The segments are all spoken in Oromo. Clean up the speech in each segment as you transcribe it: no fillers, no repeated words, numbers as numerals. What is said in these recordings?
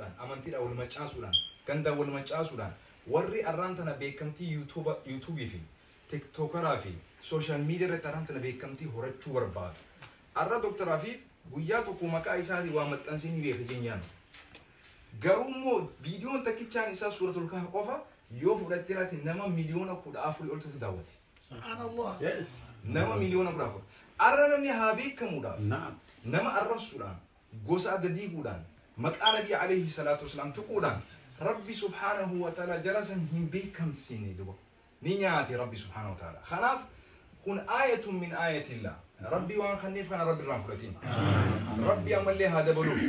mancaasuudhaan, amantiidhaan wal mancaasuudhaan, gandaan wal mancaasuudhaan, warri arraan tana beekamtii yuutuubii fi tiktookaraa fi social media irratti arraan tana beekamtii horachuu barbaadu. Arra Dr. Afiif guyyaa tokko maqaa isaatii waa maxxansee ni beeka jeenyaan. Garuu immoo viidiyoon takkichaan isaa suuratul kahf qofa yoo fudhattee laate nama 14,000,000 oltu daawwate. Subhanallah. Yes. Nama 14,000,000. Arra namni haa beekamuudhaaf, nama arrabsuudhaan, gosa adda diiguudhaan, maqaa nabii alayhi salaatu wasalaam tuquudhaan Rabbi subhaanahu wa ta'ala jara san hin beekamsiine duba. Ni nyaate Rabbi subhaanahu wa ta'ala. Kanaaf kun aayatun min aayatillah. Rabbi waan kanneef kana Rabbi irraan fudhatiin. Rabbi ammallee haa dabaluuf.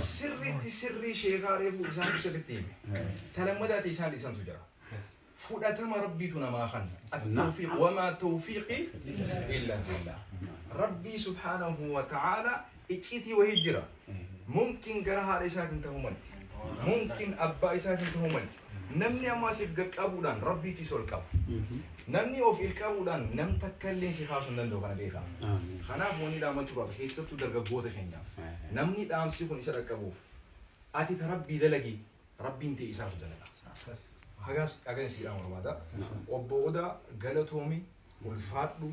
Sirriitti sirrii sheekaa reefuu isaan sirriitti hime. Talammadaati isaan dhiisantu jira. Fudhatama Rabbiitu namaa kanna. At-tawfiiq wamaa tawfiiqi illa billah. Rabbii subhaanahu wa ta'ala icciitii wahii jira. Mumkin gara haadha isaatiin ta'uu malti. Mumkin abbaa isaatiin ta'uu malti. Namni amma asiif qaqqabuudhaan Rabbiitu isa ol qaba. Namni of il qabuudhaan nam takka illee si kaasuu hin danda'u kana beekaa. Kanaaf wanni dhaammachuu barbaadu keessattuu dargaggoota keenyaaf. Namni dhaamsi kun isa dhaqqabuuf ati ta Rabbii dalagi Rabbiin ta'e isaatu dalaga. Hagas hagas si dhaamu barbaada. Obbo Odaa galatoomi, ulfaadhu,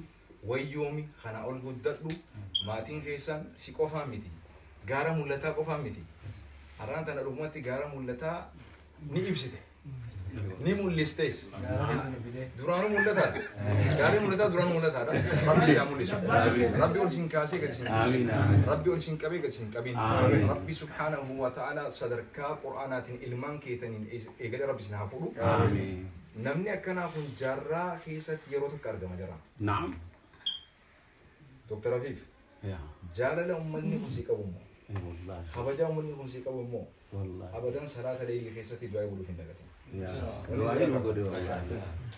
wayyoomi, kana ol guddadhu, maatiin keessan si qofaa miti. Gaara mul'ataa qofaa miti. Har'aan tana dhugumatti gaara mul'ataa ni ibsite. Ni mul'istees. Duraanuu mul'ataadha. Gaarri mul'ataa duraanuu mul'ataadha. Rabbi si haa mul'isu. Rabbi ol sin kaasee gadi sin buusin. Rabbi ol sin qabee gadi sin qabin. Rabbi subhaanahu wa ta'ala sadarkaa Qur'aanaatiin ilmaan keetaniin eegalee Rabbi sin haa fuudhu. Namni akkanaa kun jaarraa keessatti yeroo tokko argama jara. Naam. Dr. Afiif, jaalala uummanni kun si qabu immoo, kabajaa uummanni kun si qabu immoo, abadan salaata leeylii keessatti du'aa godhuuf hin dagatin.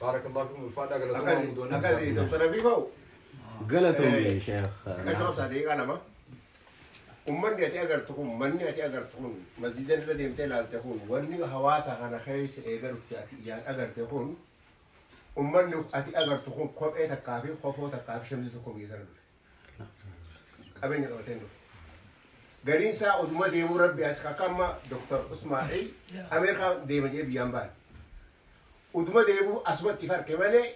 Baarakallahu fiikum, ulfaadhaa, galatoomaa guddoonni. Akkasi Dr. Afiifa'u. Galatoomi Sheekh. Akkasuma daqiiqaa lama. Uummanni ati agartu kun, manni ati agartu kun, masjiida irra deemtee ilaalte kun, wanni hawaasa kana keessa eega dhufte ati ijaan agarte kun, uummanni ati agartu kun kophee takkaa fi kofoo takkaa fi shamizii tokko biyya sana dhufe. Qabeenya qabatee dhufe. Gariin isaa oduma deemuu Rabbi as akka amma Dr. Ismaa'il Ameerikaa deema jedhee biyyaan baane. Oduma deemuu asumatti if arge malee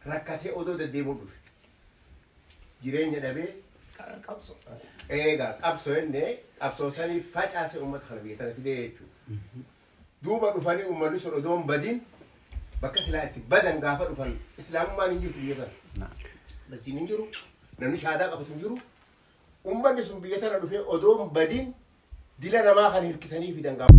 rakkatee odoo deddeemuu dhufe. Jireenya dhabee Qabsoo. Eegaa qabsoo jennee qabsoo sanii facaasee uummata kana biyya tana fidee jechuudha. Duuba dhufanii uummanni sun odoo hin badin bakka silaa itti badan gaafa dhufan islaamummaan hin jirtu biyya tana. Masjiidni hin jiru, namni shaadaa qabatu hin jiru. Uummanni sun biyya tana dhufee odoo hin badin dila namaa kan hirkisanii fidan gaafa.